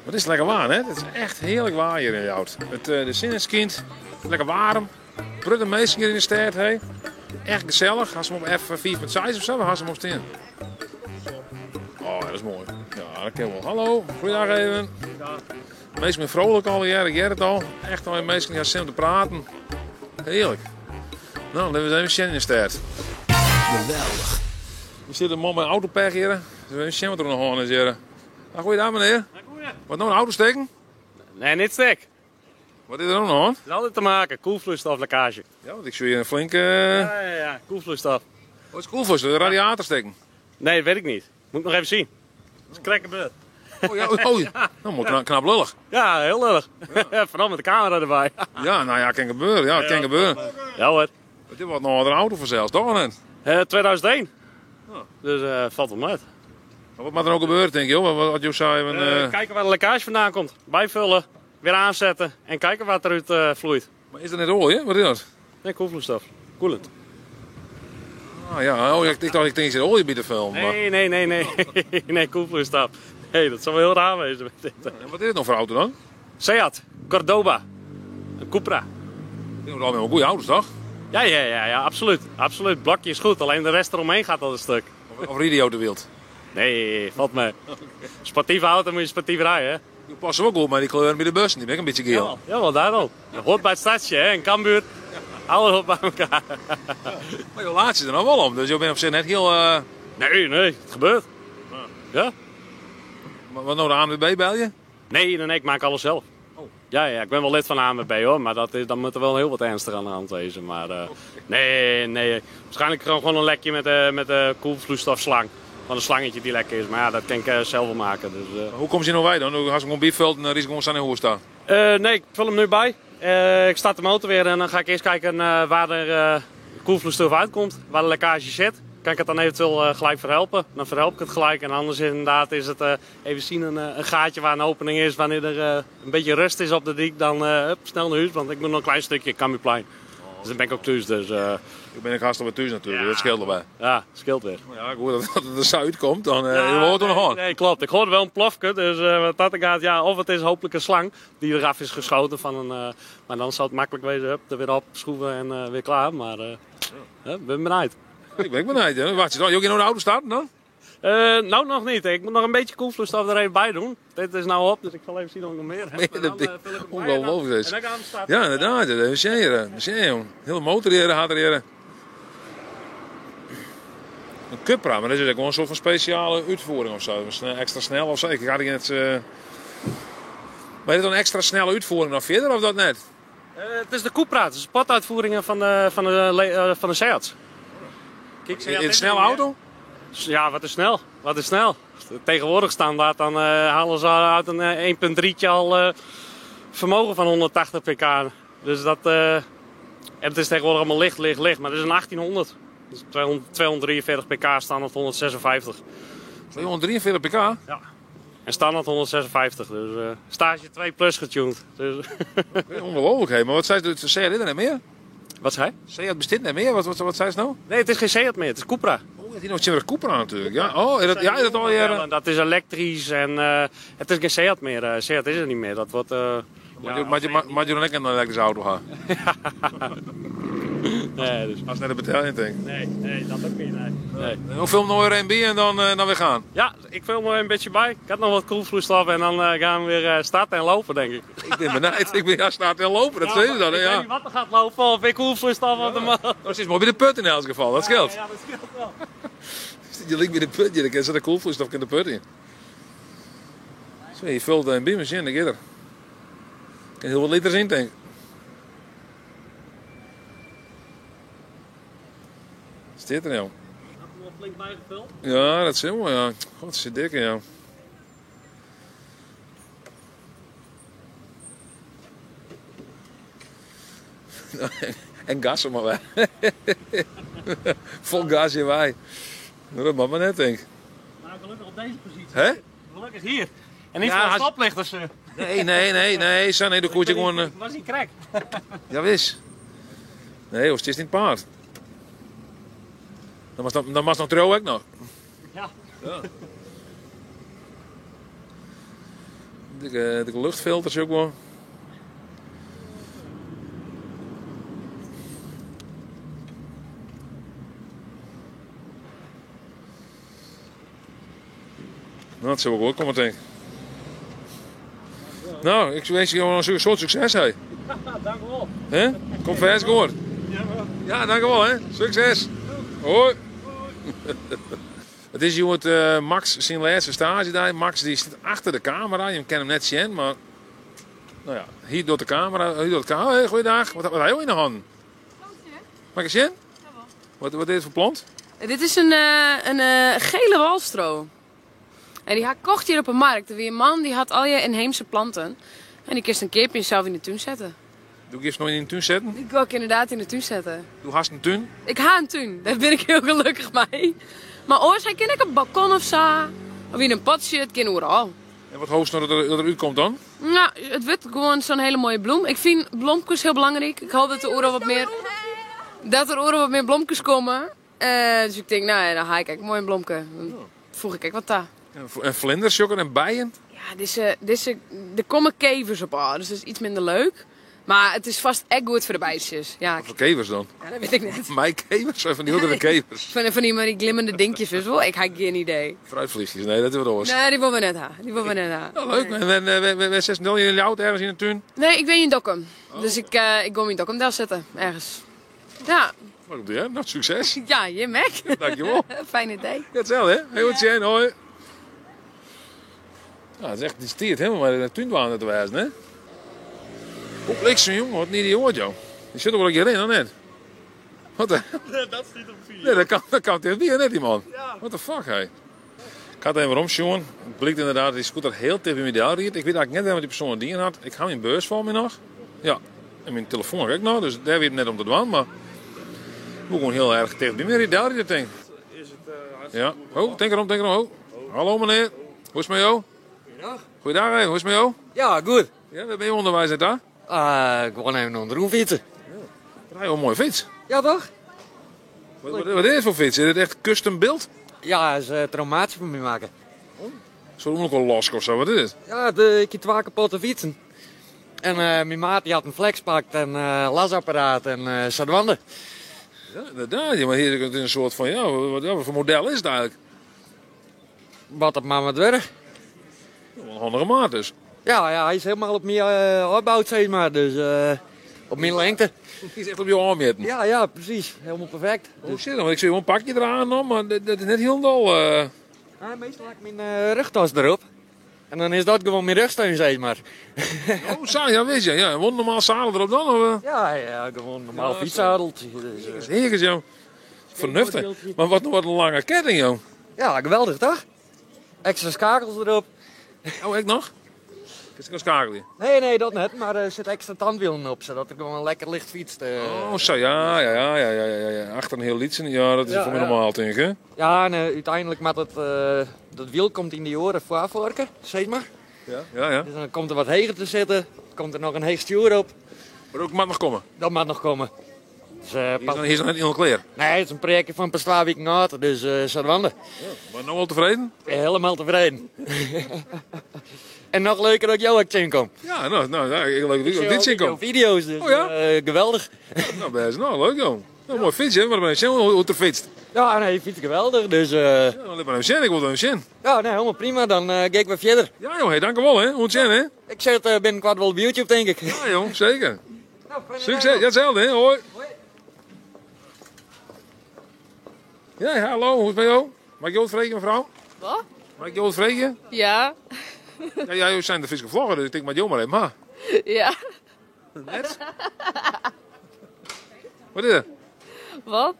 Wat is it lekker waar, hè? It is echt hearlik waar hjir yn Ljouwert. It, de sinne skynt, lekker waarm. Protte minsken hjir yn de stêd, hè. Echt gesellich. Hast him op F5.6 of sa? Waar hast him op stean? Oh, dat is moai. Ja, dat kin wol. Hallo, goeiedag even. Minsken binne vrolijk allegear, ik hear it al. Echt al minsken dy ha sin om te praten. Hearlik. No, litte we even sjen yn de stêd. Geweldich. Hjir sit in man mei autopech hjir. Dus even sjen wat der oan de hân is hjir. Ah, goeiedag menear. Wat no, de auto stikken? Nee, net stik. Wat is der oan de hân? Het is altijd te maken, koelvloeistoflekkage. Ja, want ik zie hier een flinke... Ja, ja, ja, koelvloeistof. Wat is koelvloeistof? De radiator stikken? Nee, weet ik niet. Moet ik nog even zien. Het is krekt gebeurd. Oh ja, oh, ja. Nou, moet knap, knap lullig. Ja, heel lullig. Ja. Vooral met de camera erbij. Ja, nou ja, kan gebeuren. Ja, het kan gebeuren. Ja hoor. Het is wat een andere auto vanzelfs, toch net? 2001. Dus valt wel mee. Maar wat moet er nou gebeuren, denk je? Wat, wat, wat je zei, een, Kijken waar de lekkage vandaan komt. Bijvullen, weer aanzetten en kijken wat eruit vloeit. Maar is dat net olie, hè? Wat is dat? Nee, koelvloeistof. Koelend. Ah ja, oh, ik dacht ik denk er olie bij te vullen. Maar... Nee, nee, nee, nee. Nee, koelvloeistof. Nee, dat zou wel heel raar wezen. En wat is het nou voor auto dan? Seat, Cordoba, een Cupra. Die zijn allemaal goede auto's, toch? Ja, ja, ja, ja, absoluut. Absoluut. Blokje is goed, alleen de rest eromheen gaat al een stuk. Of rijd je auto wild? Nee, valt mee. Sportieve auto moet je sportief rijden, hè? Je past ook goed met die kleuren bij de bussen, die ben ik een beetje geel. Jawel, jawel, daarom. Dat hoort bij het stadje, hè? In Cambuur. Alles hoort bij elkaar. Maar je laat je er nog wel om, dus je bent op zich net heel... Nee, nee, het gebeurt. Ja. Maar wat nou de ANWB bel je? Nee, nee, nee, ik maak alles zelf. Oh. Ja, ja, ik ben wel lid van de ANWB hoor, maar dan moet er wel heel wat ernstig aan de hand wezen. Maar nee, nee, waarschijnlijk gewoon een lekje met de koelvloeistofslang. Van een slangetje die lek is, maar ja, dat kan ik zelf wel maken. Dus. Hoe kom je nou bij dan? Als ik gewoon bijvult en dan is gewoon staan in hoe staan? Nee, ik vul hem nu bij. Ik start de motor weer en dan ga ik eerst kijken waar er koelvloeistof uitkomt, waar de lekkage zit. Kan ik het dan eventueel gelijk verhelpen? Dan verhelp ik het gelijk. En anders inderdaad is het even zien een gaatje waar een opening is. Wanneer er een beetje rust is op de dik, dan hup, snel naar huis. Want ik moet nog een klein stukje Cambuurplein. Dus dan ben ik ook thuis. Dus. Ik ben ik haast alweer thuis natuurlijk, Ja. dat scheelt erbij. Ja, dat scheelt weer. Maar ja, ik hoor dat het er zo uitkomt, dan Ja, je hoort er nog nee, aan. Nee, klopt. Ik hoorde wel een plofke, dus wat dat gaat, ja, of het is hopelijk een slang die eraf is geschoten van een, maar dan zal het makkelijk wezen, hup, er weer op, schroeven en weer klaar. Maar ja, ben benieuwd. Ik ben benieuwd. Hè. Wacht, je ook in de auto starten dan? Nou, nog niet. Ik moet nog een beetje koelvloeistof er even bij doen. Dit is nou op, dus ik zal even zien of ik nog meer heb. Nee, Maar dat dan, is vul ik hem bij en dan ongelooflijk. En dan gaan we starten. Ja, inderdaad. Dat is zeer, hè. Zeer, jong. Heel motor hier, gaat er hier. Een Cupra, maar dat is gewoon een soort van speciale uitvoering of zo. Extra snel of zo. Ik ga die net, Maar is dat een extra snelle uitvoering nog verder of dat net? Het is de Cupra, het is de sportuitvoeringen van de Seat. Kijk, Seat In een is snelle er niet, hè? auto? Ja, wat is snel? Wat is snel? Tegenwoordig standaard, dan halen ze uit een 1.3'tje al vermogen van 180 pk. Dus dat, en het is tegenwoordig allemaal licht, licht, licht. Maar het is een 1800. Dus 243 pk, standaard 156. 243 pk? Ja. En standaard 156, dus stage 2 plus getuned. Dus. Oké, ongelooflijk, hè. Maar wat zei ze, Seat is er niet meer? Wat zei? Seat bestaat niet meer? Wat zei ze nou? Nee, het is geen Seat meer, het is Cupra. Oh, het is nog een Cupra natuurlijk. Ja, oh, is dat, ja, is dat al jaren? Ja, dat is elektrisch en het is geen Seat meer. Seat is er niet meer. Dat wordt, Maar ja, je dan ook een elektrische auto gaan? Nee, dus. Als net een betaling denk ik. Nee, nee, dat ook niet. Nee. Nee. En hoe film nog weer een bij en dan weer gaan? Ja, ik vul nog een beetje bij. Ik had nog wat koelvloeistof en dan gaan we weer starten en lopen, denk ik. Ik ben benijd. Ik ben ja, starten en lopen, dat Ja, zie je dan, ik hè, ja. weet niet wat er gaat lopen, of ik koelvloeistof op de man. Dat is mooi bij de put in elk geval, dat scheelt. Ja, ja, dat scheelt wel. Je ligt bij de put, je zit de koelvloeistof in de put in. Zo, je vult een bij machine, ik eerder. Ik kan heel wat liters in, denk ik. Wat is dit er nou? Had hem al flink bijgevuld? Ja, dat is helemaal, ja. God, zit dik, ja. En gas er maar bij. Vol gas in wij. Nou, dat mag maar net, denk ik. Nou, gelukkig op deze positie. Hè? Gelukkig hier. En niet Ja, van als- stoplichters. Nee, nee, nee, nee. Zo, nee, dan koert je gewoon, Het was niet krek. Ja, wis. Nee, of het is niet paard. Dan was nog trouw ook nog. Ja. Ja. De luchtfilters ook wel. Nou, dat zal wel goed komen, denk ik. Nou, ik wens je gewoon een soort succes, hè. Dank u wel. Hè? Komt vers goed. Ja, dank u wel, hè. Succes. Hoi. Het is jongen, eh, Max zijn laatste stage daar. Max die zit achter de camera. Je kan hem net zien, maar... Nou ja, hier door de camera. Hier door de camera. Hey, goeiedag. Wat, wat heb je in de hand? Mag ik eens zien? Wat, wat is dit voor plant? Dit is een, eh, een eh, gele walstro. En die had kocht hier op een markt. Er weer een man die had al je inheemse planten. En die kist een keertje zelf in de tuin zetten. Doe ik eerst nog in de tuin zetten? Die wil ik inderdaad in de tuin zetten. Doe haast een tuin? Ik ha een tuin, daar ben ik heel gelukkig mee. Maar oorzaak kan ik op het balkon of zo. Of in een potje, het kan overal. En wat hoogst nou dat er, dat er uitkomt dan? Nou, het wordt gewoon zo'n hele mooie bloem. Ik vind bloemkes heel belangrijk. Ik hoop dat er oren wat meer, dat er oren wat meer bloemkes komen. Eh, dus ik denk, nou ja, dan ga ik mooi een bloemke. Dan voeg ik ook wat daar. En, en vlinders, jokken en bijen? Ja, deze, deze, er komen kevers op aan, dus dat is iets minder leuk. Maar het is vast echt goed voor de bijtjes. Ja, Wat voor kevers dan? ja dat weet ik net. Mijn kevers? Van die andere kevers? Van, van die, maar die glimmende dingetjes, dus wel. Ik heb geen idee. Fruitvliegjes, nee, dat is wat anders. Nee, die willen we net ha. Die willen we net ha. Nou, leuk. En, en, en, we, we, zes nul in Ljout ergens in de tuin? Nee, ik ben in Dokkum. Dus ik, uh, ik kom in Dokkum daar zitten, ergens. Ja. Wat doe jij? Nou, succes. Ja, je Mac. Dankjewel. Fijne idee. Ja, hetzelfde, hè? Heel goed zijn, hoi. Nou, het is echt, die stiert helemaal maar de tuinbaan te wijzen, hè? Hoe bliksem, jongen, wat niet die hoort, joh. Die zit er wel een keer in, dan net. Wat de? Dat zit op vier. Nee, dat kan, dat kan tegen die net, die man. Ja. What the fuck, hé. Ik had even omsjoen. Het blijkt inderdaad dat die scooter heel tegen mijn ideaal riet. Ik weet eigenlijk net wat die persoon die in had. Ik had mijn beurs voor me nog. Ja, en mijn telefoon heb ik nog, dus daar weet ik net om te dwan, maar... Ik moet gewoon heel erg tegen die ideaal riet, denk ik. Is het, uh, Ja. Oh, denk erom, denk erom. Oh. Hallo meneer. Hoe is het met jou? Goeiedag. Goeiedag, hè. Hoe is het met jou? Ja, goed. Ja, waar ben je onderwijs net daar? Uh, gewoon even onder de fietsen. Rij je een mooie fiets. Ja, toch? Wat, wat, wat is het voor fiets? Is het echt custom build? Ja, is uh, traumatie voor me maken. Oh. Zo'n ook wel los of zo, wat is het? Ja, de, ik heb twee kapotte fietsen. En uh, mijn maat die had een flexpak en uh, lasapparaat en uh, zadwanden. Ja, inderdaad. Ja, maar hier is een soort van, ja, wat, ja, wat voor model is het eigenlijk? Wat op maar wat werk. Ja, een handige maat dus. Ja, ja, hij is helemaal op mijn uh, opbouwd, zeg maar. Dus uh, op mijn lengte. Hij is echt op je arm zitten. Ja, ja, precies. Helemaal perfect. Hoe dus... zit dat? Want ik zie wel een pakje eraan, nog, maar dat, dat is net helemaal... Uh... Ja, meestal laat ik mijn rugtas erop. En dan is dat gewoon mijn rugsteun, zeg maar. Oh, zo, ja, weet je. Ja, gewoon normaal zadel erop dan? Of? Ja, ja, gewoon normaal ja, fietszadeltje. Dus, uh... Dat is heerlijk, joh. Vernuftig. Maar wat, wat een lange ketting, joh. Ja, geweldig, toch? Extra schakels erop. Oh, ik nog? Is het schakelen? Nee, nee, dat net. Maar er zit extra tandwielen op, zodat ik gewoon lekker licht fietst. Oh, zo, ja, ja, ja, ja, ja, ja. Achter een heel liedje. Ja, dat is ja, voor mij ja. normaal, denk ik, hè? Ja, en uh, uiteindelijk met het, uh, dat wiel komt in die oren voorvorken, zeg maar. Ja, ja, ja. Dus dan komt er wat heger te zitten, komt er nog een heeg stuur op. Maar ook mag nog komen? Dat mag nog komen. Dus, uh, hier, is nog, hier is nog net helemaal klaar? Nee, het is een projectje van pas 2 weken oud, dus uh, wandelen. Ja, maar nou al tevreden? Helemaal tevreden. En nog leuker dat ik jou ook kom. Ja, nou, nou, nou ik leuk dat ik dit zien kom. video's, dus oh, ja? uh, geweldig. Nou, best, nou, leuk joh. Nou, mooi fiets, hè? Maar ben je hoe het er fietst. Ja, nee, je fietst geweldig, dus... Uh... Ja, dan maar even zien, ik wil het even zien. Ja, nee, helemaal prima, dan uh, ga ik weer verder. Ja joh, hey, dank u wel, hè. Hoe het hè? Ik zet uh, binnenkort wel op YouTube, denk ik. Ja joh, zeker. Nou, Succes, ja, hetzelfde, hè. Hoi. Hoi. Ja, hallo, hoe is het met jou? Mag ik jou wat vregen, mevrouw? Wat? Mag ik jou wat vregen? Ja. Ja, ja, jullie zijn de Friese vlogger, dus ik denk maar jou maar even, maar. Ja. Net? Wat is het? Wat?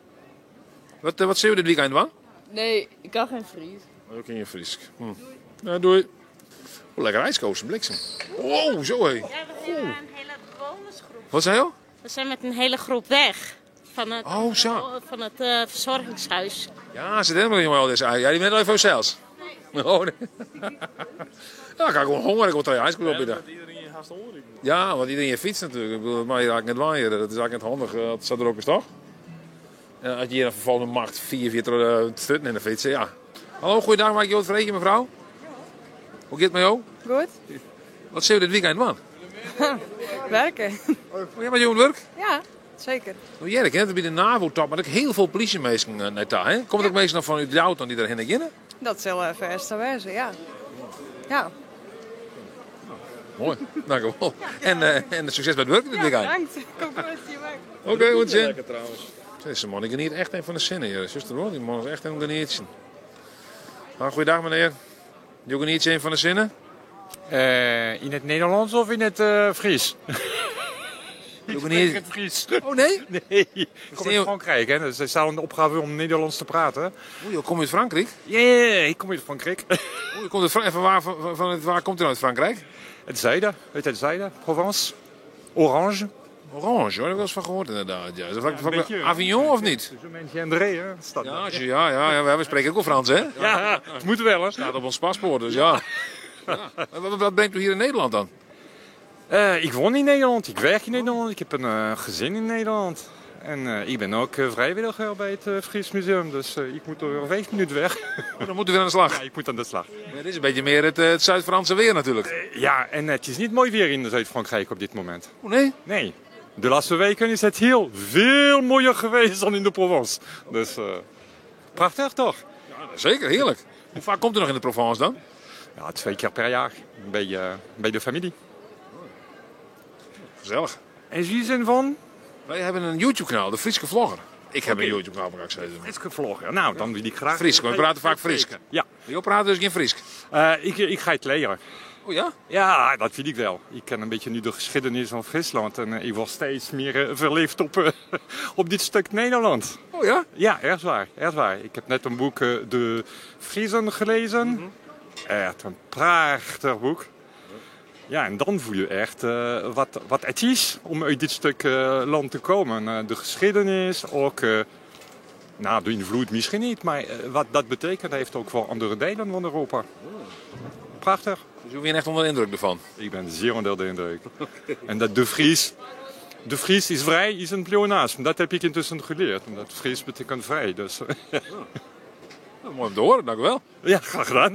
Wat, wat zie je dit weekend van? Nee, ik kan geen Fries. Ook in je Fries. Hm. Nou, doei. Oh, lekker ijskozen, bliksem. Wow, zo hé. Ja, we zijn een hele bewonersgroep. Wat zei je? We zijn met een hele groep weg. Van het, oh, zo. Van het uh, verzorgingshuis. Ja, ze helemaal niet al deze. Ja, die bent al even zelfs. Nee. Oh, nee. Ja, ik had gewoon honger, ik wil twee ijskozen op Ja, iedereen haast honger. Ja, want iedereen je fiets natuurlijk. Ik bedoel, maar je raakt net waaien. Dat is eigenlijk net handig. Dat staat er ook eens toch? En als je hier dan vervolgens macht 4, 4 stutten in de fietsen, ja. Hallo, goeiedag, mag ik jou wat vregen, mevrouw? Hoe gaat het met jou? Goed. Wat sille we dit wykein dwaan? Werken. Oh ja, mar jo oan it wurk? Ja, zeker. No hear ik hè, by de NAVO-top moatte ek hiel folle plysjeminsken eh, nei ta. Hè? Komme der ek minsken noch fan út Ljouwert dan dy't der hinne geane? Dat sil eh, fêst sa wêze, ja. Ja. Moai, dankjewol. En, eh, en sukses by it wurk dit wykein. Bedankt. Kom goed, Oké, okay, oant sjen. Deze man, die geniet echt even van de sinne hier. Zuster hoor, die man is echt aan het genieten. Nou, goeiedag meneer. Jo geniet even van de sinne? Eh, in het Nederlands of in het uh, Fries? Ik spreek het Fries. Oh nee? Nee, ik kom uit Frankrijk. Hè? Dus er staat een opgave om Nederlands te praten. Oeh, je komt uit Frankrijk? Ja, yeah, ik kom uit Frankrijk. Oeh, je komt uit Frankrijk. Van waar, van, van, waar komt u nou uit Frankrijk? Het zuiden, uit het zuiden, Provence. Orange. Orange, hoor, daar heb ik wel eens van gehoord inderdaad. Ja. Is dat vlak, vlak bij Avignon of niet? André, hè? Staat ja, ja, ja, ja, we spreken ook wel Frans, hè? Ja, het moet wel, hè? Staat op ons paspoort, dus ja. ja. Wat, wat brengt u hier in Nederland dan? Uh, ik woon in Nederland, ik werk in Nederland, ik heb een uh, gezin in Nederland. En uh, ik ben ook vrijwilliger bij het Fries Museum, dus ik moet er vijf minuten weg. Oh, dan moet u weer aan de slag? Ja, ik moet aan de slag. Maar het is een beetje meer het, het Zuid-Franse weer natuurlijk. ja, en het is niet mooi weer in Zuid-Frankrijk op dit moment. Oh nee? Nee. De laatste weken is het heel veel mooier geweest dan in de Provence. Dus prachtig toch? Ja, zeker, heerlijk. Hoe vaak komt u nog in de Provence dan? Ja, twee keer per jaar, bij, bij de familie. Gezellig. En jullie zijn van? Wij hebben een YouTube-kanaal, de Frieske Vlogger. Ik heb okay. een YouTube-kanaal, moet ik zeggen. Frieske Vlogger, nou, dan wil ik graag... Friesk, we praten vaak Friesk. Ja. Je praat dus geen Friesk? Uh, ik, ik ga het leren. Oh ja? Ja, dat vind ik wel. Ik ken een beetje nu de geschiedenis van Friesland en ik word steeds meer verliefd op, op dit stuk Nederland. Oh ja? Ja, erg waar, erg waar. Ik heb net een boek De Friezen gelezen. Mm -hmm. Echt een prachtig boek. Ja, en dan voel je echt uh, wat, wat het is om uit dit stuk uh, land te komen. Uh, de geschiedenis, ook nou, de invloed misschien niet, maar wat dat betekent heeft ook voor andere delen van Europa. Prachtig. Dus u bent echt onder de indruk ervan? Ik ben zeer onder de indruk. Okay. En dat de Fries, de Fries is vrij, is een pleonasme. Dat heb ik intussen geleerd. Omdat Fries betekent vrij. Dus. Ja. Nou, mooi om te horen, dank u wel. Ja, graag gedaan.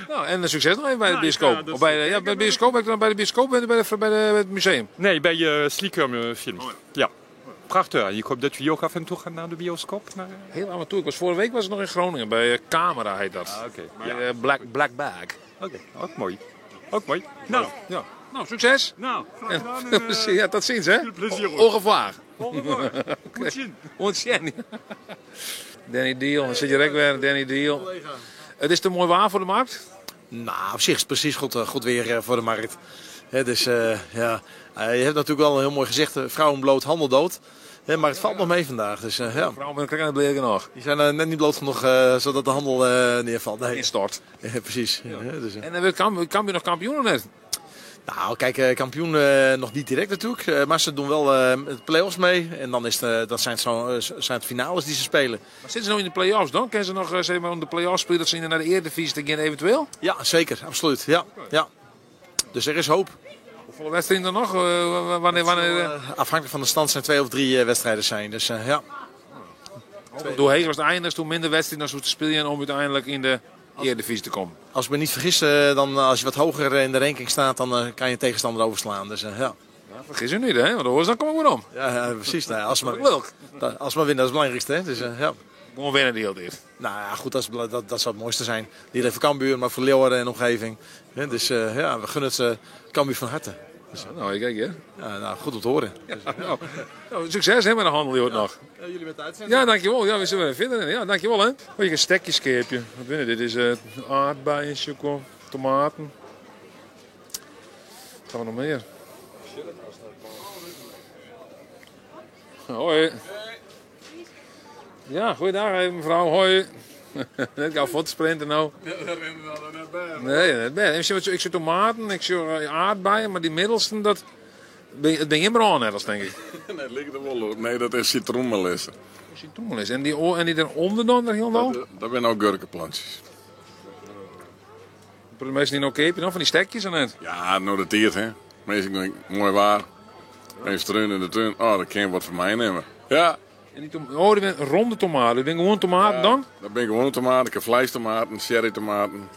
Nou, en succes nog even bij de bioscoop. Ja, of bij, ja, bij de bioscoop, ben ik dan bij de bioscoop bij, de, bij, de, bij het museum? Nee, bij uh, Slieker film. Oh, ja. ja. Prachtig. Ik hoop dat jullie ook af en toe gaan naar de bioscoop. Naar... Heel af en toe. Ik was, vorige week was ik nog in Groningen. Bij Camera heet dat. Ah, oké. Okay. Bij ja. Black, Black Bag. Oké, okay. ook mooi. Ook mooi. Nou. Ja. Nou, succes. Nou, graag gedaan. En, uh, ja, tot ziens, hè. Veel plezier. Au revoir. Au revoir. Oké. Ontzien. Danny Deal. Dan zit je rek weer, Danny Deal. Het is te mooi waar voor de markt? Nou, op zich is het precies goed, goed weer voor de markt. He, dus uh, ja, je hebt natuurlijk wel een heel mooi gezegd, vrouwen bloot, handel dood. He, maar het valt nog mee vandaag. Dus, uh, ja. Vrouwen met een kleine nog. Die zijn uh, net niet bloot genoeg zodat de handel neervalt. Nee. Instort. Ja, precies. Ja. Ja, dus, en dan Cambuur nog kampioen of net? Nou, kijk, kampioen nog niet direct natuurlijk. Maar ze doen wel de play-offs mee. En dan, is het, dat zijn, het zo, zijn het finales die ze spelen. Maar zitten ze nou in de play-offs dan? Kunnen ze nog zeg maar, om de play-offs spelen dat ze naar de Eredivisie te gaan eventueel? Ja, zeker. Absoluut. Ja. Okay. ja. Dus er is hoop. Hoeveel wedstrijden er nog? Wanneer, wanneer... Afhankelijk van de stand zijn twee of drie wedstrijden zijn. Dus ja. Oh, Doorheen was het einde, toen minder wedstrijden dan te spelen om uiteindelijk in de Eredivisie te komen. Als ik me niet vergis, dan als je wat hoger in de ranking staat, dan kan je tegenstander overslaan. Dus, ja. ja. Vergis u niet, hè? Want anders dan kom ik weer om. Ja, ja precies. Nou, als, ze maar, als ze maar winnen, dat is het belangrijkste. Hè? Dus, ja. Gewoon winnen die hele tijd. Nou ja, goed, dat, is, dat, dat zou het mooiste zijn. Niet alleen voor Cambuur, maar voor Leeuwarden en omgeving. Dus ja, we gunnen het Cambuur van harte. Dus, nou, kijk hè. Ja, nou, goed om te horen. Ja, nou, nou, succes hè, met de handel hier ja. nog. Ja, jullie met de uitzending. Ja, dankjewel. Ja, we zullen weer vinden. Ja, dankjewel hè. Oh, hier een stekjeskeepje. Wat binnen? Dit is uh, aardbeien, choco, tomaten. Wat gaan we nog meer? Hoi. Ja, goeiedag even, mevrouw. Hoi. Net gauw fotosprinten nou. Ja, daar rennen we net bij. Nee, net bij. Ik zie, ik zie tomaten, ik zie aardbeien, maar die middelsten, dat, het ben geen brandnetels, denk ik. Nee, het ligt er wel op. Nee, dat is citroenmelissen. Citroenmelissen. En die, en die eronder dan, daar helemaal? Dat, dat zijn ook gurkenplantjes. De meesten die nou kopen dan, van die stekjes en net? Ja, nou dat tiert, hè. Meestal mooi waar. Even struin in de tuin. Oh, dat kan wat voor mij nemen. Ja. En die tom oh, die ben ronde tomaten. Die ben gewoon tomaten ja, dan? Dat ben gewoon tomaten. Ik heb vleistomaten, cherrytomaten.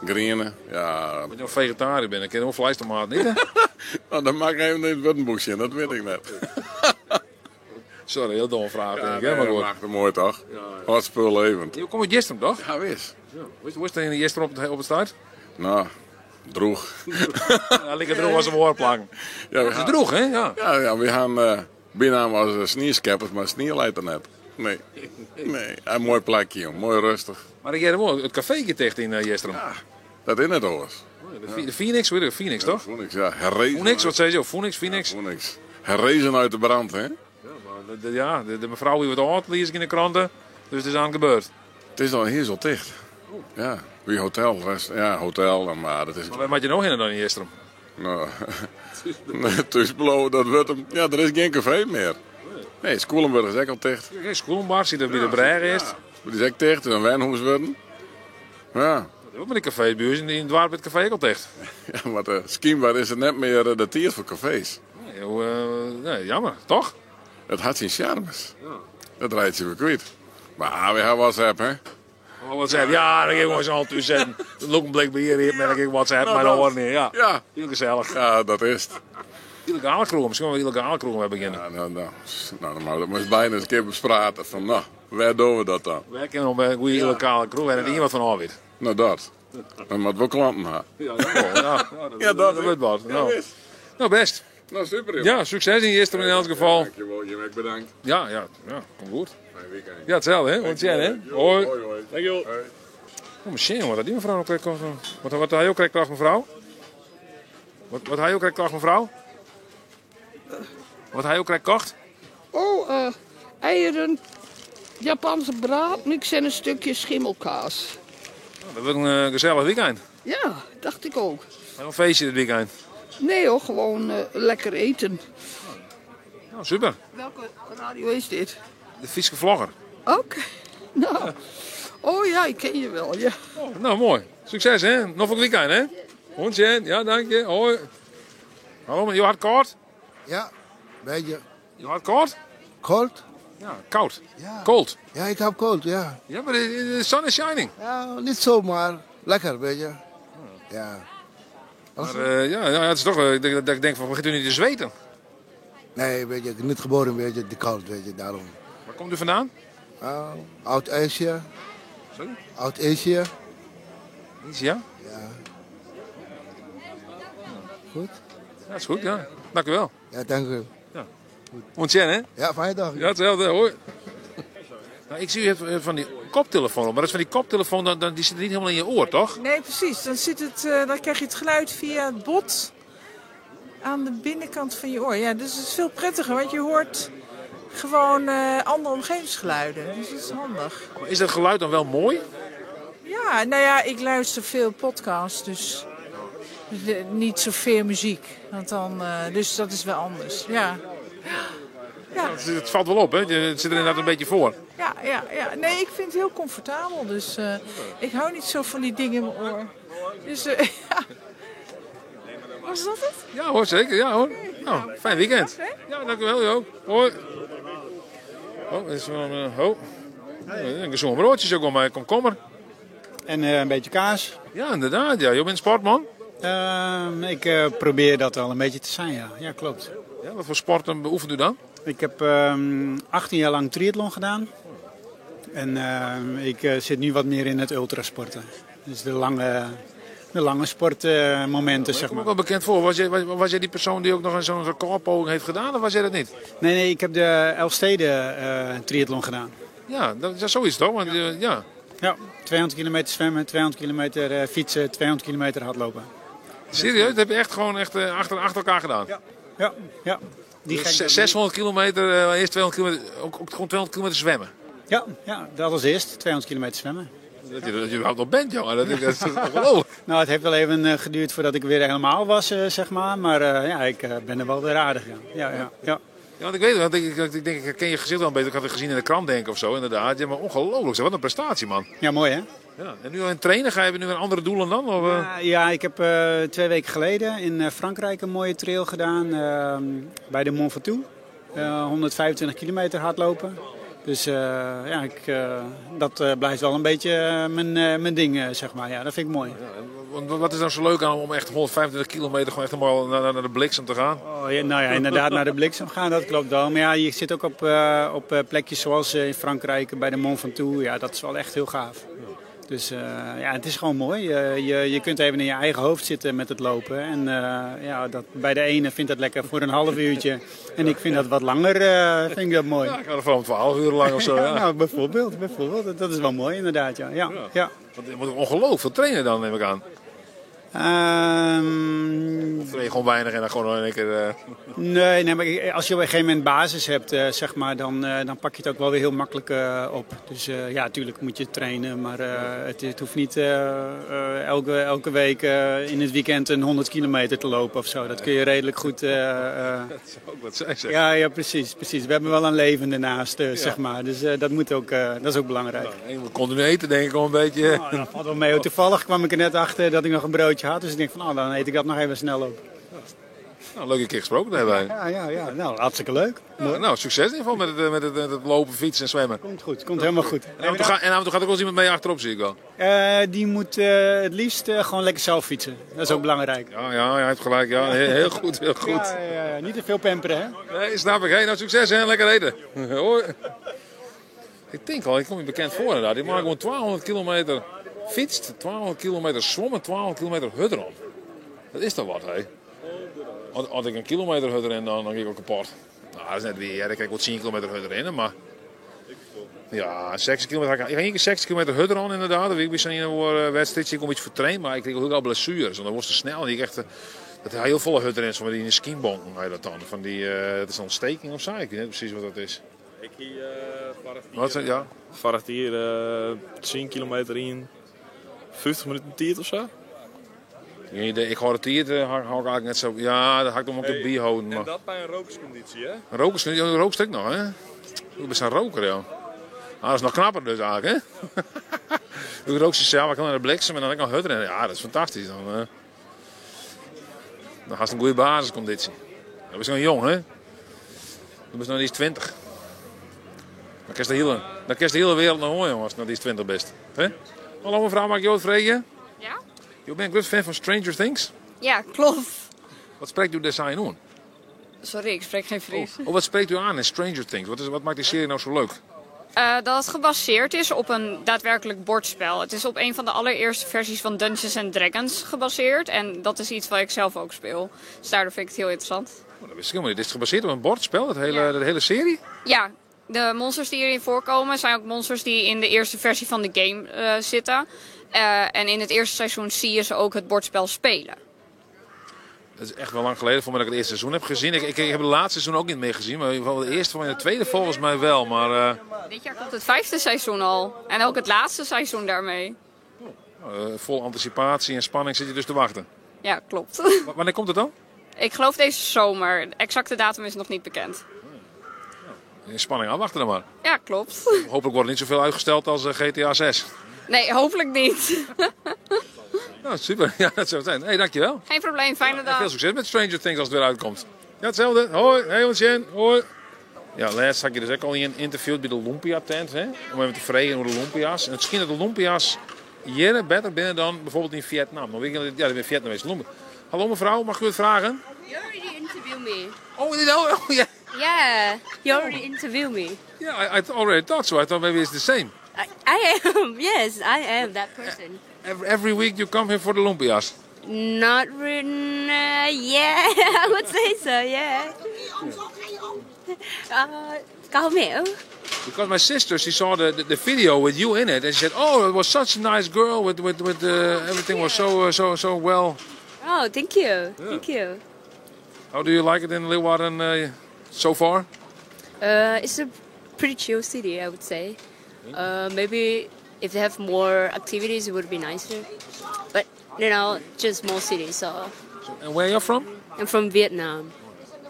Griene, ja. As jo fegetariër binne, kinne jo wol fleistomaten ite. No, dan moat ik even yn it wurdenboek sjen, dat wit ik net. Sorry, hiel domme fraach Ja, tink ik, nee, hè, mar dat goed. maakt het mooi toch? Hâldt spul levend. Jo komme út Jistrum, toch? Ja, wis. Ja. Hoe is het in Jistrum op it stuit? No, droech. Ja, like droech as in oarplakken. Ja, Het is droech, hè? Ja. Ja, ja, we gaan bijna als sneeuwskeppers, maar sneeuw leidt er net. Nee. Nee, een mooi plekje, jong. Mooi rustig. Maar ik heer wel, het café dicht in Jistrum. Ja, dat is net oars. De Phoenix, hoe heet het? Phoenix, toch? Phoenix, ja. Herrezen. Phoenix, wat zei je? Phoenix, Phoenix? Ja, Phoenix. Herrezen uit de brand, hè? Ja, maar de mevrouw die wordt oud, lees ik in de kranten. Dus het is aan gebeurd. Het is al hier zo dicht. Ja, wie hotel, rest, ja, hotel, maar dat is... Maar waar moet je nog in dan in Jistrum? Nou, het is blauw, dat wordt hem. Ja, er is geen café meer. Nee, Schoelenburg is ook al dicht. Geen Schoelenbar, zit er bij de Breg eerst. Ja, die is ook dicht, en een wijnhuis worden. Ja. Dat ook met de cafébuurs in het dorp het café ook al dicht. Ja, maar de schijnbaar is het net meer de tijd voor cafés. Nee, hoe, nee, jammer, toch? Het had zijn charmes. Ja. Dat rijdt je weer kwijt. Maar we hebben WhatsApp, hè? Oh, WhatsApp, ja, dan ga ik gewoon zo'n hand zetten. Dan loop een blik bier hier, merk ik WhatsApp, Nou, maar dan dat. hoor niet. Ja. Ja. Heel gezellig. Ja, dat is het. Illegale kroegen, misschien wel illegale kroegen we beginnen. Ja, nou, nou, nou, dan maar dat moest bijna eens een keer bespraten van, nou, waar doen we dat dan? Wij kennen om een goede illegale kroeg en er iemand van af weet. Nou, dat. Dan moet wel klanten hebben. Ja, dat wel. Ja, ja, dat, Ja, dat, dat wordt wat. Ja, Nou. wist. Nou, best. Nou, super, joh. Ja, succes in Jistrum in elk geval. Dankjewel, Jim. Ik bedankt. Ja, ja, ja, komt goed. Fijn weekend. Ja, hetzelfde, hè? Want jij, hè? Hoi. Hoi, hoi. Dankjewel. Hoi. Oh, misschien, wat had die mevrouw nog krijgt? Wat, wat had je ook krijgt, mevrouw? Wat, wat had je ook krijgt, mevrouw? Wat hij ook krijgt kocht? Oh, eieren, Japanse braadmix en een stukje schimmelkaas. Nou, dat wordt een gezellig weekend. Ja, dacht ik ook. Een feestje dit weekend. Nee hoor, gewoon lekker eten. Nou, super. Welke radio is dit? De Fieske Vlogger. Oké, nou. Oh ja, ik ken je wel, ja. Oh, nou, mooi. Succes, hè? Nog een weekend, hè? Hondje, ja, dank je. Hoi. Hallo, je had koud? Ja, beetje. Je had koud? Koud? Ja, koud. Ja. Cold. Ja, ik heb koud, ja. Ja, maar de zon is shining. Ja, niet zomaar. Lekker, weet je. Ja. Maar, ja, ja, het is toch, dat ik denk van, begint u niet te zweten? Nee, weet je, ik ben niet geboren, weet je, de koud, weet je, daarom. Waar komt u vandaan? Oud-Azië. Sorry? Oud-Azië. Azië? Ja. Goed? Ja, is goed, ja. Dank u wel. Ja, dank u. Ja. Ontjen, hè? Ja, fijne dag. Ja, hetzelfde, hoi. Nou, ik zie u hebt van die koptelefoon op, maar dat is van die koptelefoon, die zit niet helemaal in je oor, toch? Nee, precies. Dan, zit het, dan krijg je het geluid via het bot aan de binnenkant van je oor. Ja, dus het is veel prettiger, want je hoort gewoon andere omgevingsgeluiden. Dus dat is handig. Maar is dat geluid dan wel mooi? Ja, nou ja, ik luister veel podcasts, dus niet zoveel muziek. Want dan, dus dat is wel anders, ja. Ja. Het valt wel op, hè? Het zit er inderdaad een beetje voor. Ja, ja, ja. Nee, ik vind het heel comfortabel. Dus ik hou niet zo van die dingen in mijn oor. Dus ja. Was dat het? Ja hoor, zeker. Ja hoor. Nou, fijn weekend. Ja, dank u wel, Jo. Hoi. Oh, is wel een... Oh. Een gezond broodje ook om komkommer. En een beetje kaas. Ja, inderdaad. Ja. Je bent sportman? Ik probeer dat wel een beetje te zijn, ja. Ja, klopt. Ja, wat voor sporten beoefent u dan? Ik heb 18 jaar lang triathlon gedaan. En ik zit nu wat meer in het ultrasporten. Dus de lange sportmomenten, zeg maar. Ook wel bekend voor. Was jij die persoon die ook nog zo'n recordpoging heeft gedaan, of was jij dat niet? Nee, ik heb de Elfsteden triathlon gedaan. Ja, dat is zoiets toch? Want, ja. Ja. Ja, 200 kilometer zwemmen, 200 kilometer fietsen, 200 kilometer hardlopen. Serieus? Dat heb je echt gewoon echt, achter elkaar gedaan? Ja, ja. ja. Die dus 600 kilometer, eerst 200 kilometer, ook gewoon 200 kilometer zwemmen? Ja, ja, dat als eerst, 200 kilometer zwemmen. Dat je überhaupt nog bent, jongen. Dat is ongelooflijk. Nou, het heeft wel even geduurd voordat ik weer helemaal was, zeg maar. Maar ja, ik ben er wel weer aardig, ja. Ja, ja, ja. Ja, want ik weet het, want ik denk, ik herken je gezicht wel een beetje. Ik had het gezien in de krant, denk ik, of zo, inderdaad. Ja, maar ongelooflijk, wat een prestatie, man. Ja, mooi, hè? Ja, en nu aan het trainen, ga je nu weer andere doelen dan? Of? Ja, ik heb 2 weken geleden in Frankrijk een mooie trail gedaan. Bij de Mont Ventoux. 125 kilometer hardlopen. Dus ja, dat blijft wel een beetje mijn ding, zeg maar. Ja, dat vind ik mooi. Ja, Want wat is nou zo leuk aan om echt 125 kilometer gewoon echt helemaal naar de bliksem te gaan? Oh, ja, nou ja, inderdaad naar de bliksem gaan, dat klopt wel. Maar ja, je zit ook op plekjes zoals in Frankrijk bij de Mont Ventoux. Ja, dat is wel echt heel gaaf. Dus ja, het is gewoon mooi. Je kunt even in je eigen hoofd zitten met het lopen. En ja, dat, bij de ene vindt dat lekker voor een half uurtje. En ik vind dat wat langer, vind ik dat mooi. Ja, ik ga er van 12 uur lang of zo. Ja. Nou, bijvoorbeeld. Dat is wel mooi inderdaad, ja. Ja, ja. Want je moet ongelooflijk veel trainen dan, neem ik aan. Of train je gewoon weinig en dan gewoon in één keer... Nee, maar als je op een gegeven moment basis hebt, zeg maar, dan pak je het ook wel weer heel makkelijk op. Dus ja, tuurlijk moet je trainen, maar het hoeft niet elke week in het weekend een 100 kilometer te lopen of zo. Dat kun je redelijk goed... Dat zou ook wat zijn, zeg. Ja, ja, precies, precies. We hebben wel een leven ernaast, zeg maar. Dus dat moet ook, dat is ook belangrijk. Nou, en je moet continu eten, denk ik, al een beetje. Nou, dat valt wel mee. Toevallig kwam ik er net achter dat ik nog een broodje had. Dus ik denk van, oh, dan eet ik dat nog even snel op. Nou, leuk een keer gesproken te hebben. Ja, ja, ja. Nou, hartstikke leuk. Ja, nou, succes in ieder geval met het lopen, fietsen en zwemmen. Komt goed, komt helemaal goed. En af en toe gaat ook wel eens iemand mee achterop, zie ik wel. Die moet het liefst gewoon lekker zelf fietsen. Dat is ook belangrijk. Ja, ja, hij heeft gelijk. Ja, heel, heel goed, heel goed. Ja, ja, ja. Niet te veel pamperen, hè? Nee, snap ik. Hey, nou, succes hè, lekker eten. Hoi. Ik denk al, ik kom je bekend voor inderdaad. Die maakt gewoon 200 kilometer fietst, 200 kilometer zwommen, 200 kilometer hurderen. Dat is toch wat, hè? Als ik een kilometer hurderen, dan ga ik ook kapot. Nou, dat is net weer. Ja, dan krijg ik wel 10 kilometer hurderen, maar... Ja, 60 kilometer. Ik ga één keer 60 kilometer hurderen inderdaad. Dat weet ik bij zo'n wedstrijdje. Ik kom iets vertraind, maar ik kreeg ook al blessures. Want dan was het te snel. En die echt, dat hij heel volle hurderen is van die skimbonken, heet dat dan. Van die, dat is een ontsteking of zo. Ik weet niet precies wat dat is. Ik hier vorig Wat zijn, ja? Vorig hier 10 kilometer in 50 minuten tijd of zo. Geen idee. Ik hou het hier, hou ik eigenlijk net zo. Ja, dat had ik hem ook de bier houden. En Maar... dat bij een rokersconditie, hè? Een rokersconditie, een rookstuk nog, hè? Ik ben een roker, joh. Ah, dat is nog knapper dus eigenlijk, hè? Ik rook ze zelf, ik kan naar de bliksem en dan kan ik nog hutteren. Ja, dat is fantastisch. Dan had je een goede basisconditie. Dat is nog jong, hè? Dan ben je nog niet eens 20. Dan kun je de hele wereld nog hoor, jongens, als je nog niet eens 20 bent. Hè? Hallo mevrouw, mag ik jou wat vragen? Ja? Je bent een groot fan van Stranger Things? Ja, klopt. Wat spreekt u design aan? Sorry, ik spreek geen Fries. Oh, wat spreekt u aan in Stranger Things? Wat maakt die serie nou zo leuk? Dat het gebaseerd is op een daadwerkelijk bordspel. Het is op een van de allereerste versies van Dungeons and Dragons gebaseerd. En dat is iets wat ik zelf ook speel. Dus daardoor vind ik het heel interessant. Oh, dat wist ik helemaal niet. Het is gebaseerd op een bordspel, de hele serie? Ja, de monsters die hierin voorkomen zijn ook monsters die in de eerste versie van de game zitten. En in het eerste seizoen zie je ze ook het bordspel spelen. Dat is echt wel lang geleden voor mij dat ik het eerste seizoen heb gezien. Ik heb het laatste seizoen ook niet meer gezien. Maar in ieder geval de eerste en de tweede volgens mij wel. Maar, Dit jaar komt het 5e seizoen al. En ook het laatste seizoen daarmee. Vol anticipatie en spanning zit je dus te wachten. Ja, klopt. Wanneer komt het dan? Ik geloof deze zomer. De exacte datum is nog niet bekend. In spanning afwachten dan maar. Ja, klopt. Hopelijk wordt het niet zoveel uitgesteld als GTA 6. Nee, hopelijk niet. Nou, super. Ja, dat zou het zijn. Hey, dankjewel. Geen probleem, fijne dag. En veel succes met Stranger Things als het weer uitkomt. Ja, hetzelfde. Hoi, hey Jen. Hoi. Ja, laatst had ik je dus ook al in een interview bij de Lumpia tent. Hè? Om even te vregen over de Lumpia's. En het schijnt dat de Lumpia's hier beter binnen dan bijvoorbeeld in Vietnam. Maar weet je, ja, in Vietnam is Lumpia. Hallo mevrouw, mag ik u het vragen? You already interviewed me. Oh, oh yeah. Yeah, you already interviewed me. Yeah, I already thought so. I thought maybe it's the same. I am, yes, I am that person. Every week you come here for the Lumpia's? Not really, yeah, I would say so, yeah. Come Because my sister, she saw the video with you in it, and she said, "Oh, it was such a nice girl. With everything was so well." Oh, thank you, Yeah. thank you. How do you like it in Leeuwarden so far? It's a pretty chill city, I would say. Maybe if they have more activities, it would be nicer. But you know, just small city. So. And where are you from? I'm from Vietnam.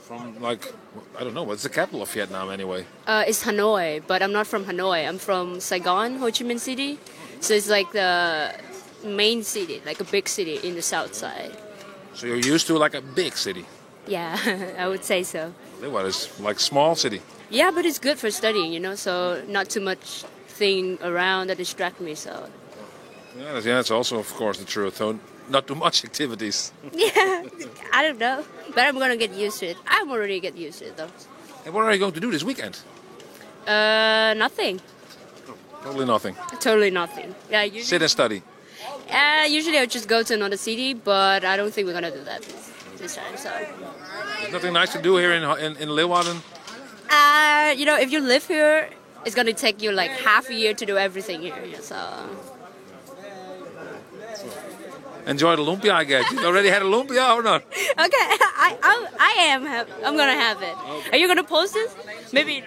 From like, I don't know, what's the capital of Vietnam anyway? It's Hanoi, but I'm not from Hanoi. I'm from Saigon, Ho Chi Minh City. So it's like the main city, like a big city in the south side. So you're used to like a big city. Yeah, I would say so. Leeuwarden is like small city. Yeah, but it's good for studying, you know, so not too much thing around that distract me. So Yeah, that's also of course the truth. So Not too much activities. Yeah, I don't know, but I'm gonna get used to it. I'm already get used to it though. And what are you going to do this weekend? Nothing. Totally nothing. Totally nothing. Yeah, usually, Sit and study. Usually I just go to another city, but I don't think we're gonna do that this time. So, There's nothing nice to do here in Leeuwarden. If you live here, it's gonna take you like half a year to do everything here. Yeah, so. Enjoy the lumpia, I guess. You already had a lumpia or not? Okay, I'm gonna have it. Are you gonna post this? Maybe.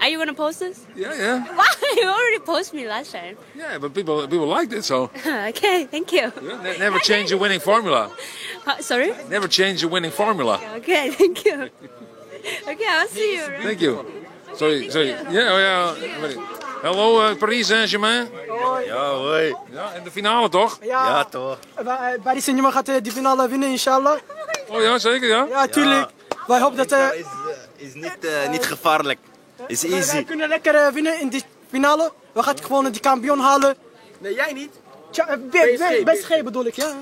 Are you gonna post this? Yeah. Why? You already posted me last time. Yeah, but people liked it, so Okay, thank you. Never change your winning formula. Sorry? Never change your winning formula. Okay, thank you. Okay, I'll see you. Thank you. Sorry, sorry. Yeah, oh ja. Hallo Paris Saint-Germain. Ja, hoi. Ja, in de finale toch? Ja, toch. Paris Saint-Germain gaat die finale winnen, inshallah. Oh ja, zeker ja? Ja, tuurlijk. Wij hopen dat... Is niet gevaarlijk. Is easy. Wij kunnen lekker winnen in die finale. We gaan gewoon die kampioen halen. Nee, jij niet. PSG, PSG bedoel ik, ja.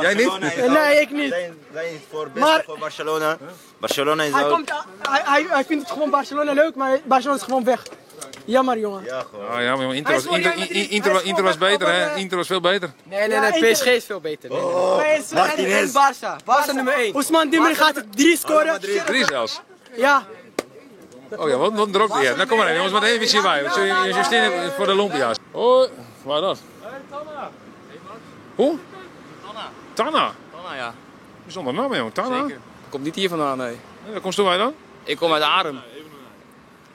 Jij niet? Nee, ik niet. Wij zijn voor beste Maar- voor Barcelona. Barcelona is Hij, ook... komt, hij vindt het gewoon Barcelona leuk, maar Barcelona is gewoon weg. Jammer, jongen. Ja, gewoon. Ah, ja, maar jongen, Inter Hij was, is voor Inter, Real Madrid. Inter, Hij is Inter was gewoon beter, weg hè? op, Inter was veel beter. Nee, nee, nee, PSG is veel beter. Nee, nee. Oh, PSG Martinez. En Barça. Barça nummer 1. Ousmane Dembélé gaat 3 scoren. 3 zelfs. Ja. Oh ja, wat een druk hier. Nou kom maar even, jongens, maar even hierbij. Je staan voor de lumpia's. Oh, waar dat? Tanna. Hoe? Tanna. Tanna? Tanna, ja. Bijzonder naam, jongen. Tanna? Zeker. Komt niet hier vandaan, nee. Waar komt u dan? Ik kom uit Arem.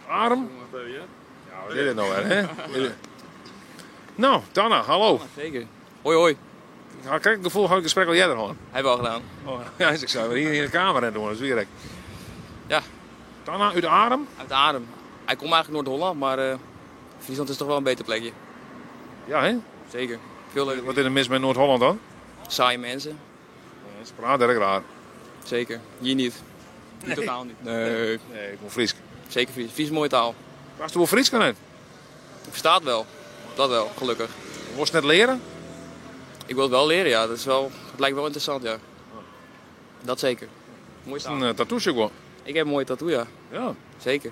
Arem? Ja, wat is dit nou weer, hè? Nou, Tanna, hallo. Zeker. Hoi, hoi. Ja, kijk, het gevoel had ik het gesprek al eerder gehad. Hebben we al gedaan. Oh, ja, ik zou weer hier in de kamer en doen, dat is weer gek. Ja. Tanna, uit Arem? Uit Arem. Hij komt eigenlijk Noord-Holland, maar Friesland is toch wel een beter plekje. Ja, hè? Zeker. Veel leuker. Wat is er mis met Noord-Holland dan? Saaie mensen. Ja, ze praten erg raar. Zeker. Hier niet. Hier Nee. totaal niet. Nee. Nee, ik ben Fries. Zeker Fries. Fries is een mooie taal. Was je wel Fries kan het? Ik versta het wel. Dat wel, gelukkig. Moest je net leren? Ik wil het wel leren, ja. Dat, is wel, dat lijkt wel interessant, ja. Dat zeker. Mooi Is een tattoo ook wel? Ik heb een mooie tattoo, ja. Ja. Zeker.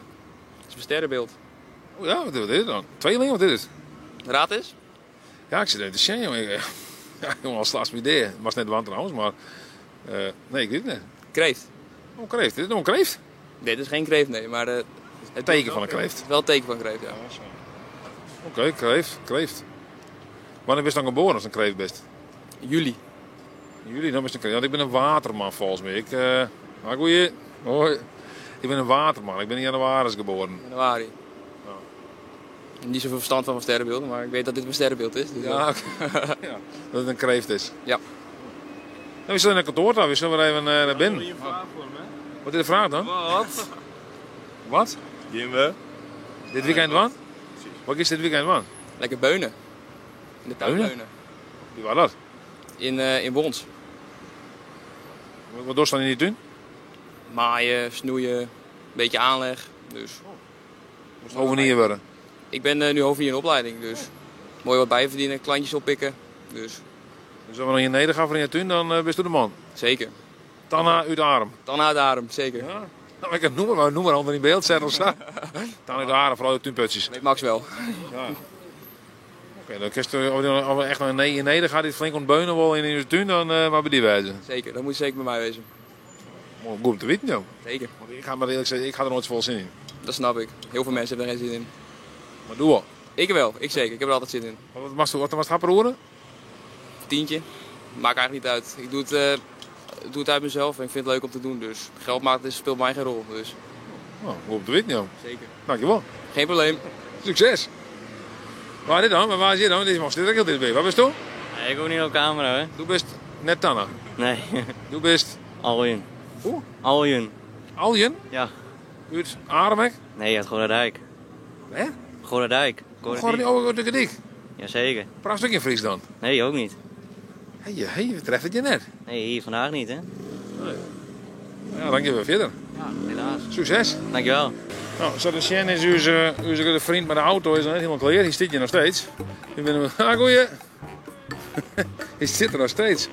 Het is mijn sterrenbeeld. Oh ja, wat is dit dan? Tweeling of dit is? Raad eens. Ja, ik zit even te zien, jongen. Ja, jongen, al slaat mijn idee. Was net waar trouwens, maar... nee, ik weet het niet. Kreeft. Oh, kreeft. Is dit nou een kreeft? Nee, dit is geen kreeft, nee. Maar, het teken van een kreeft. Wel het teken van een kreeft, ja. Oké, kreeft, kreeft. Wanneer ben je dan geboren als een kreeft best? Juli. Juli, dan ben je een kreeft. Want ik ben een waterman volgens mij. Ik, maar goeie. Hoi. Ik ben een waterman. Ik ben in januari geboren. Januari. Niet zoveel verstand van sterrenbeelden, maar ik weet dat dit mijn sterrenbeeld is. Dus Ja, oké. Ja, dat het een kreeft is. Ja. Nou, we zullen naar kantoor daar. We zullen weer even naar binnen. Wat is de vraag dan? Wat? Wat? Jimbe. Dit weekend wat? Wat is dit weekend wat? Lekker beunen. In de tuin Beunen? beunen. Wie was dat? In Wons. Wat dorst dan in die tuin? Maaien, snoeien, een beetje aanleg. Dus. Moest hovenier worden? Ik ben nu hovenier in opleiding, dus mooi wat bijverdienen, klantjes oppikken. Dus. Dus als we nog in Nederland gaan voor in je tuin, dan ben je de man? Zeker. Tanna uit Arem. Tanna uit Arem, zeker. Ja. Nou, ik noem maar, noem maar onder in beeld zetten of zo. Tanna uit Arem, vooral de tuinputjes. Weet Max wel. Ja. Oké, dan kun je, als we echt naar in Nederland gaat, dit flink ontbeunen wel in je tuin, dan maar bij die wijze. Zeker, dat moet je zeker bij mij wezen. Mooi, goed om te weten, joh. Zeker. Want ik ga maar eerlijk zeggen, ik ga er nooit zoveel zin in. Dat snap ik. Heel veel mensen hebben er geen zin in. Maar doe wel. Ik wel, ik zeker. Ik heb er altijd zin in. Wat was het, wat was het happeroeren? Tientje. Maakt eigenlijk niet uit. Ik doe het uit mezelf en ik vind het leuk om te doen. Dus geld maakt, speelt mij geen rol. Dus. Oh, goed om te weten, joh. Zeker. Dankjewel. Geen probleem. Succes. Waar is dit dan? Waar is je dan? Dit is nog heel dichtbij. Waar bist u? Nee, ik ook niet op camera, hè. Doe best net Tanna. Nee. Doe best. Aljen. Hoe? Aljen. Aljen? Ja. Uit Aremek? Nee, uit Gorredijk. Hè? Gorredijk. Gorredijk, oh, de Dik. Jazeker. Praat ook in Fries dan? Nee, ook niet. Hé, hey, je treft het je net. Nee, hier vandaag niet, hè. Nee. Ja, dan gaan we verder. Ja, helaas. Succes. Dankjewel. Nou, zo de Sjen is uw goede vriend met de auto is nog net helemaal klaar. Die zit hier nog steeds. Ik ben hem. Ah, goeie. Hy sit der noch steeds.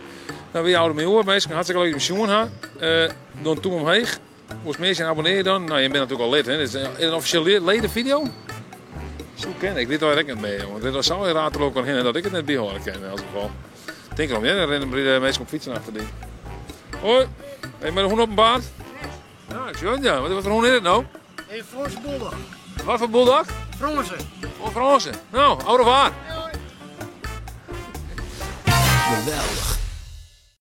Nou, wy hâlde my oer, minsken. Hartstikke leuk dat je me sjoen ha. Doe in tûm omheech. Wolst mear sjen, abonnear je dan. Nou, je binne natuerlik al lid, hè. Dit is in offisjele ledenvideo. Soe kinne. Ik wit it ek net mear, jongen. Dit was sa raar troch elkoar hinne dat ik it net byhâlde kin yn elts gefal. Tink erom, hear. Der rinne brede minsken op fytsen achter dy. Hoi. Hey, mei de hûn op 'en paad? Ja, ik sjoch it, ja. Wat foar hûn is it no? Een Franse bulldog. Wat foar bulldog? Frânse. Oh, Frânse. Nou, au revoir. Geweldich.